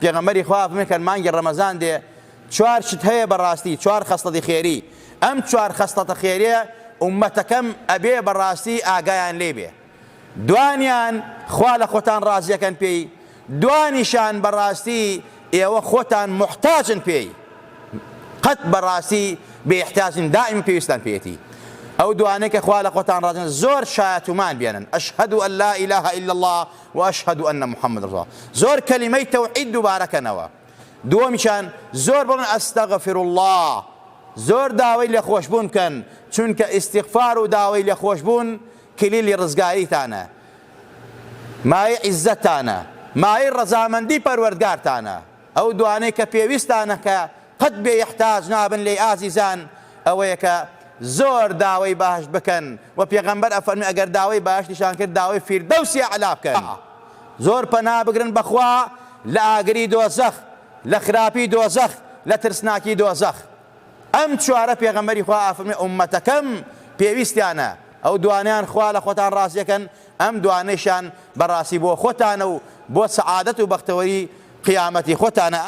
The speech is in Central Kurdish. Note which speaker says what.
Speaker 1: پێغەمبەری خوا ئەفەرموێ کە مانگی ڕەمەزان دێ چوار شت هەیە بەڕاستی چوار خەسڵەتی خێری ئەم چوار خەسڵەتە خێریە ئوممەتەکەم ئەبێ بەڕاستی ئاگایان لێ بێ دوانیان خوا لە خۆتان ڕازیەکەن پێی دوانیشان بەڕاستی ئێوە خۆتان موحتاجن پێی قەت بەڕاستی بێ ئیحتاج نین دائیمە پێویستان پێیەتی ئەو دوانەی کە خوا لە خۆتان ڕازین زۆر شایەتومان بێنن اشهد ان لا اله الا الله و اشهد ان محمد رسول الله زۆر کەلیمەی تەوحید دووبارە کەنەوە دووەمیشان زۆر بڵێن استغفر الله زۆر داوای لێخۆشبوون بکەن چونکە ئیستیغفار و داوای لێخۆشبوون کلیلی ڕزگاریتانە مایەی عیزەتتانە، مایەی ڕەزامەندی پەروەردگارتانە، ئەو دوانەی کە پێویستانە کە قەت بێ یحتاج نابن لێی ئازیزان ئەوەیە کە زۆر داوای بەهەشت بکەن وە پێغەمبەر ئەفەرموێ ئەگەر داوای بەهەشتیشان کرد داوای فیردەوسی ئەعلا بکەن زۆر پەنا بگرن بەخوا لە ئاگری دۆزەخ لە خراپی دۆزەخ لە ترسناکی دۆزەخ ئەم چوارە پێغەمبەری خوا ئافەرموێ ئوممەتەکەم پێویستیانە ئەو دوانەیان خوا لە خۆتان ڕازیەکەن ئەم دوانەیشان بەڕاستی بۆ خۆتانە و بۆ سەعادەت و بەختەوەری قیامەتی خۆتانە.